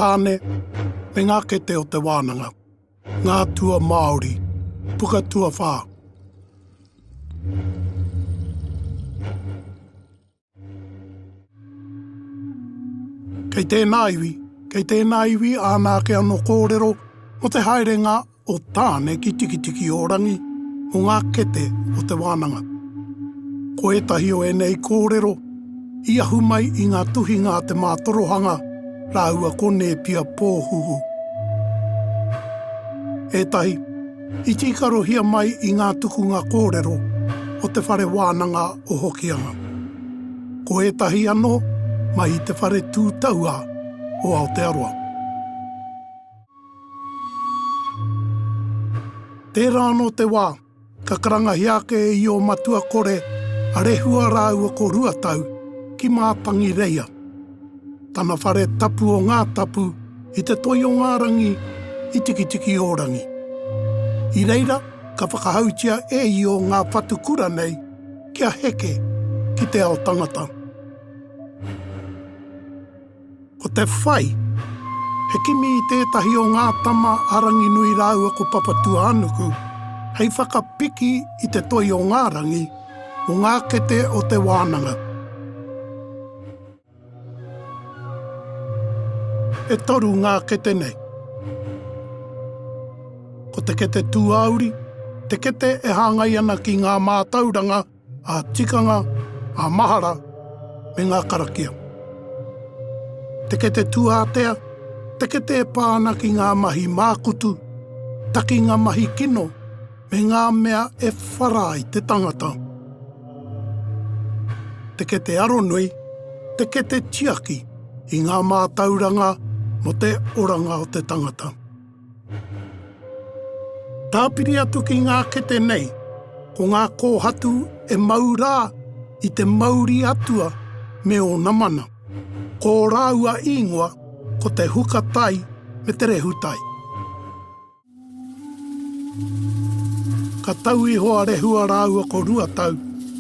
Tāne me ngā kete o te wānanga. Ngā Atua Māori, puka tuawhā. Kei tēnā iwi, kei tēnā iwi āna ake anō kōrero mō te haerenga o Tāne ki Tikitiki-o-rangi mō ngā kete o te wānanga. Ko ētahi o ēnei kōrero i ahu mai i ngā tuhinga a Te Mātorohanga rāua ko Nēpia Pōhuhu. Ētahi, i tīkarohia mai i ngā tukunga kōrero o Te Whare Wānanga o Hokianga. Ko ētahi anō mai i Te Whare Tū Tauā o Aotearoa. Tērā anō te wā, ka karangahia ake e Io Matua Kore a Rehua rāua ko Ruatau ki Mātangireia, tana whare tapu o ngā tapu i te toi o ngā rangi i Tikitiki-o-rangi. I reira, ka whakahautia e Io ngā whatukura nei kia heke ki te ao tangata. Ko te whai, he kimi i tētahi o ngā tama a Ranginui rāua ko Papatūānuku hei whakapiki i te toi o ngā rangi mō ngā kete o te wānanga. E toru ngā kete nei. Ko te kete tūāuri, te kete e hāngai ana ki ngā mātauranga ā-tikanga, ā-mahara, me ngā karakia. Te kete tūātea, te kete e pā ana ki ngā mahi mākutu, takinga mahi kino, me ngā mea e whara ai te tangata. Te kete aronui, te kete tiaki i ngā mātauranga mō te oranga o te tangata. Tāpiri atu ki ngā kete nei, ko ngā kōhatu e mau rā i te mauri atua me ōna mana. Ko ō rāua īngoa ko te huka tai me te rehu tai. Ka tau iho a Rehua rāua ko Ruatau,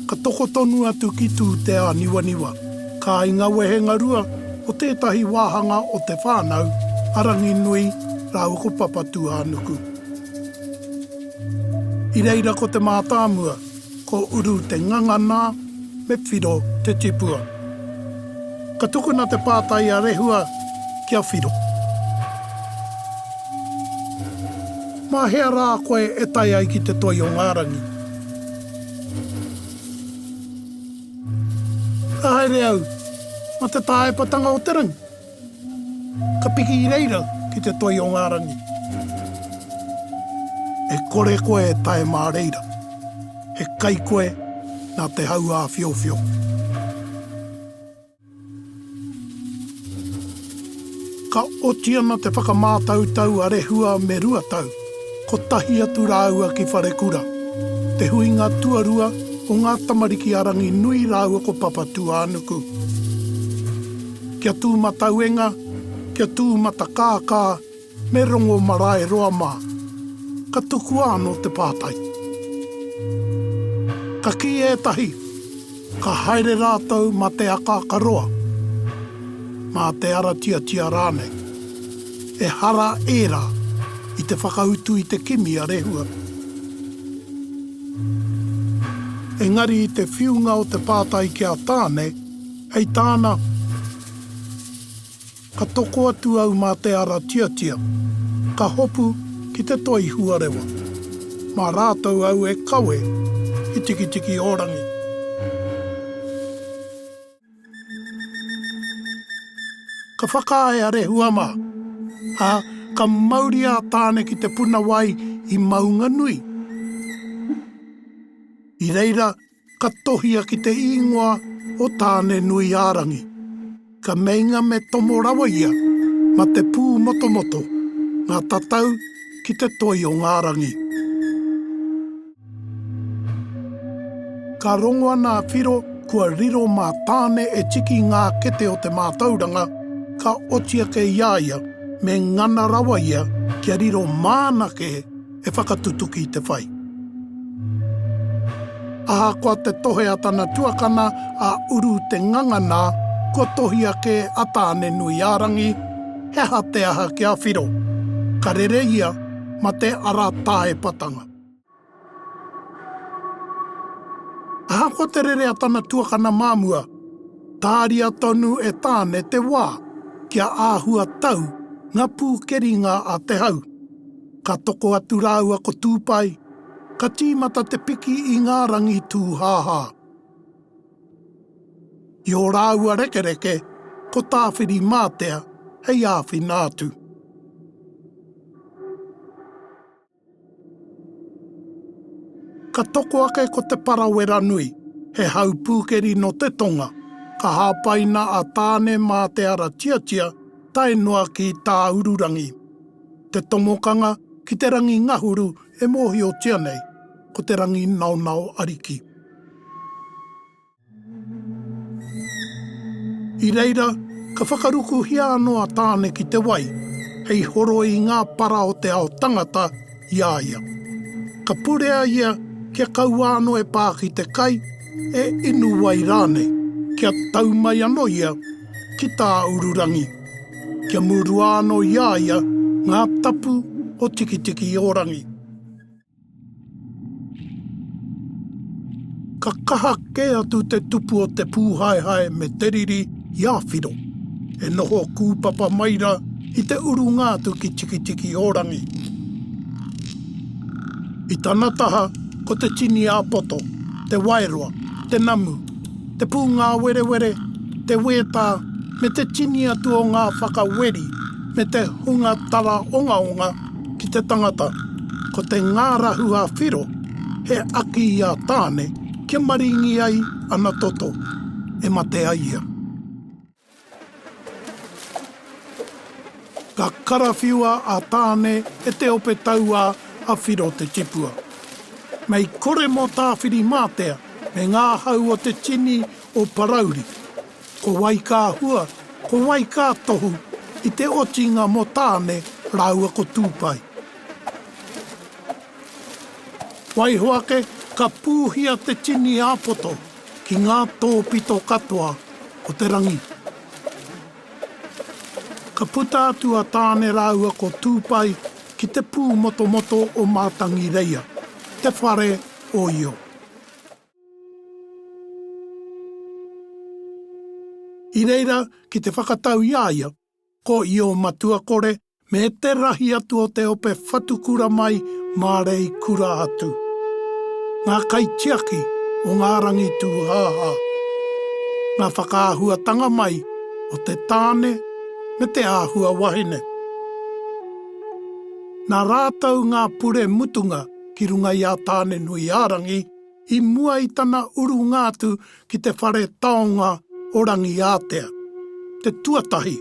ka toko tonu atu ki Tūteāniwaniwa, kāinga wehengarua o tētahi wāhanga o te whānau a Ranginui rāua ko Papatūānuku. I reira ko te mātāmua, ko Uru te ngangana me Whiro te tipua. Ka tukuna te pātai a Rehua ki a Whiro. Mā hea rā koe e tae ai ki te toi o ngā rangi? Ka haere au ma te tāepatanga o te rangi. Ka piki i reira ki te toi o ngā rangi. E kore koe e tae mā reira. He kai koe nā te hau āwhiowhio. Ka oti ana te whakamātautau a Rehua me Ruatau, kotahi atu rāua ki Wharekura, te huinga tuarua o ngā tamariki a Ranginui rāua ko Papatūānuku. Kia Tūmatauenga, kia Tūmatakākā, Me rongo marae roa mā. Ka tukua anō te pātai. Ka kī ētahi, ka haere rātou mā te akaaka roa, mā te ara tiatia rānei. Ehara ērā i te whakautu i te kimi a Rehua. Engari i te whiunga o te pātai ki a Tāne, hei tāna, Ka toko atu au mā te ara tiatia, ka hopu ki te toi huarewa. Mā rātou au e kawe i Tikitiki-o-rangi. Ka whakaae a Rehua mā, ā, ka mauria a Tāne ki te puna wai i Maunganui. I reira, Ka tohia ki te īngoa o Tāne-nui-ā-rangi. Ka meinga me tomo rawa ia ma te pūmotomoto ngā tatau ki te toi o ngā rangi. Ka rongo ana a Whiro kua riro mā Tāne e tiki ngā kete o te mātauranga, ka oti ake i a ia me ngana rawa ia kia riro māna kē e whakatutuki i te whai. Ahakoa te tohe a tana tuakana a Uru te Ngangana, kua tohia kē a Tāne-nui-ā-rangi. he aha te aha ki a Whiro, ka rere ia ma te ara taepatanga. Ahakoa te rere a tana tuakana māmua, tāria tonu e Tāne te wā kia āhua tau ngā pūkeringa a te hau. Ka toko atu rāua ko Tūpai, ka tīmata te piki i ngā rangi tūhāhā. I ō rāua rekereke, ko Tāwhirimātea hei āwhina atu. Ka toko ake ko Te Parawera nui, he hau pūkeri nō te tonga, ka hāpaina a Tāne mā te ara tiatia tae noa ki Tāururangi. Te tomokanga ki te rangi ngahuru e mōhiotia nei ko te rangi naonao ariki. I reira, ka whakarukuhia anō a Tāne ki te wai, hei horoi i ngā para o te ao tangata i a ia. Ka purea ia kia kaua anō e pā ki te kai, e inu wai rānei, kia tau mai anō ia ki Tāururangi, kia murua anō i a ia ngā tapu o Tikitiki-o-rangi. Ka kaha kē atu te tupu o te pūhaehae me te riri i a Whiro, e noho kūpapa mai rā i te urunga atu ki Tikitiki-o-rangi. I tana taha ko te tini ā-poto, te waeroa, te namu, te pūngāwerewere, te wētā me te tini atu o ngā whakaweri me te hunga tara ongaonga ki te tangata, ko te ngārahu a Whiro he aki i a Tāne kia maringi ai ana toto, e mate ai ia. Ka karawhiua a Tāne e te ope tauā a Whiro te tipua. Mei kore mō Tāwhirimātea me ngā hau o te tini o Parauri, Ko wai ka hua, ko wai ka tohu i te otinga mō Tāne rāua ko Tūpai. Waiho ake ka pūhia te tini ā-poto ki ngā tōpito katoa o te rangi. Ka puta atu a Tāne rāua ko Tūpai ki te pūmotomoto o Mātangireia, te whare o Io. I reira ki te whakatau i a ia, ko Io Matuakore me te rahi atu o te ope whatukura mai māreikura atu. Ngā kaitiaki o ngā rangi tūhāhā. Ngā whakaahuatanga mai o te tāne me te āhua wahine. Nā rātou ngā pure mutunga ki runga i a Tāne-nui-ā-rangi i mua i tana urunga atu ki te whare taonga o Rangiātea, te tuatahi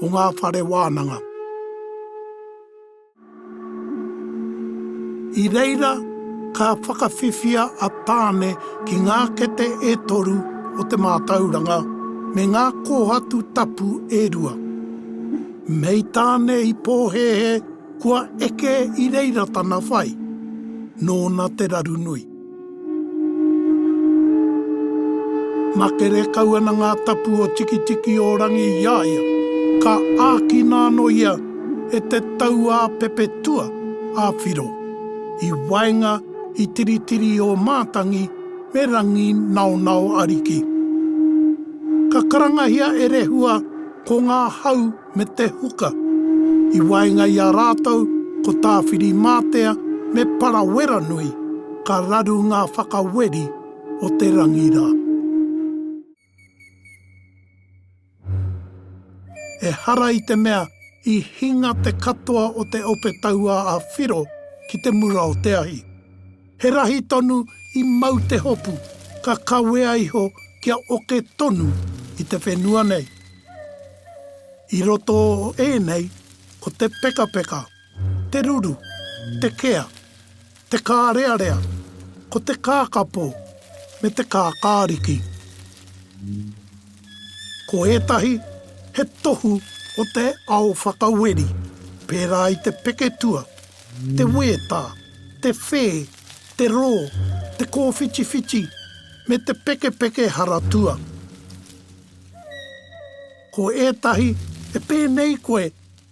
o ngā whare wānanga. I reira ka whakawhiwhia a Tāne ki ngā kete e toru o te mātauranga me ngā kōhatu tapu e rua. Mei Tāne i pōhēhē Kua eke i reira tana whai, nōna te raru nui. Makere kau ana ngā tapu o Tikitiki-o-rangi i a ia, ka ākina anō ia e te tauāpepetua a Whiro, i waenga i Tiritiri-o-Mātangi me Rangi Naonao Ariki. Ka karangahia e Rehua ko ngā hau me te huka. I waenga i a rātou ko Tāwhirimātea me Paraweranui ka raru ngā whakaweri o te rangi rā. Ehara i te mea i hinga te katoa o te ope tauā a Whiro ki te mura o te ahi. He rahi tonu i mau te hopu, ka kawea iho kia oke tonu i te whenua nei. I roto o ēnei ko te pekapeka, te ruru, te kea, te kārearea, ko te kākapō me te kākāriki. Ko ētahi he tohu o te ao whakaweri, pērā i te peketua, te wētā, te whē, te rō, te kōwhitiwhiti me te pekepeke haratua. Ko ētahi e. E pēnei koe,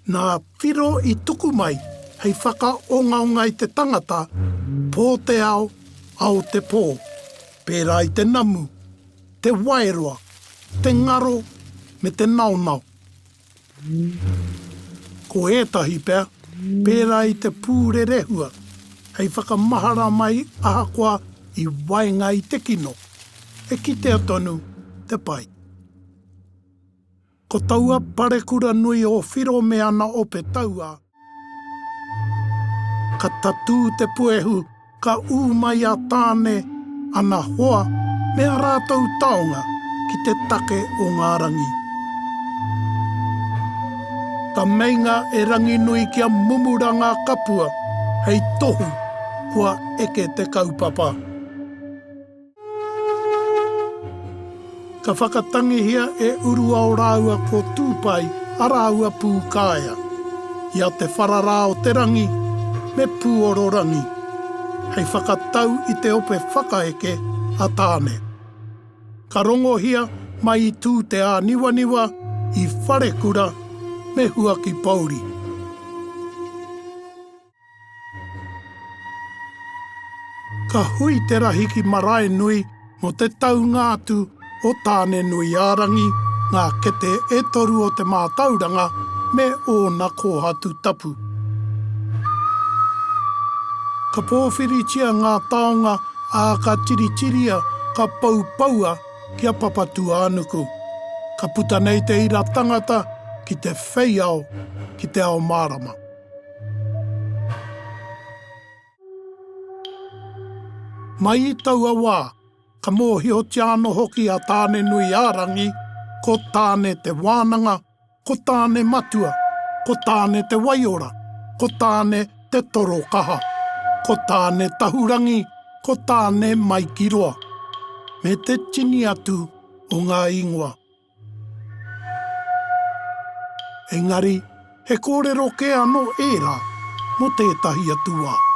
nā Whiro i tuku mai hei whakaongaonga i te tangata, pō te ao, ao te pō, pērā i te namu, te waeroa, te ngaro me te naonao. Ko ētahi pea, pērā i te pūrerehua, hei whakamahara mai ahakoa i waenga i te kino, e kitea tonu te pai. Ko taua parekura nui o Whiro me ana ope tauā, ka tatū te puehu, ka ū mai a Tāne, ana hoa, me ā rātou taonga ki te take o ngā rangi. Ka meinga e Ranginui kia mumura ngā kapua hei tohu kua eke te kaupapa. Ka whakatangihia e Uruao rāua ko Tūpai a rāua pūkaea, i a Te Whararā-o-te-rangi me Pūororangi, hei whakatau i te ope whakaeke a Tāne. Ka rongohia mai i Tū te Āniwaniwa, i Wharekura me Huakipouri. Ka hui te rahi ki Maraenui mō te taunga atu o Tāne-nui-ā-rangi, ngā kete e toru o te mātauranga me ōna kōhatu tapu. Ka pōwhiritia ngā taonga, ā, ka tiritiria, ka poupoua ki a Papatūānuku. Ka puta nei te ira tangata ki te whei ao, ki te ao mārama. Mai i taua wā, ka mōhiotia anō hoki a Tāne-nui-ā-rangi, ko Tāne te Wānanga, ko Tāne Matua, ko Tāne te Waiora, ko Tāne te Torokaha, ko Tāne Tahurangi, ko Tāne Maikiroa, me te tini atu o ngā ingoa. Engari, he kōrero kē anō ērā mō tētahi atu wā.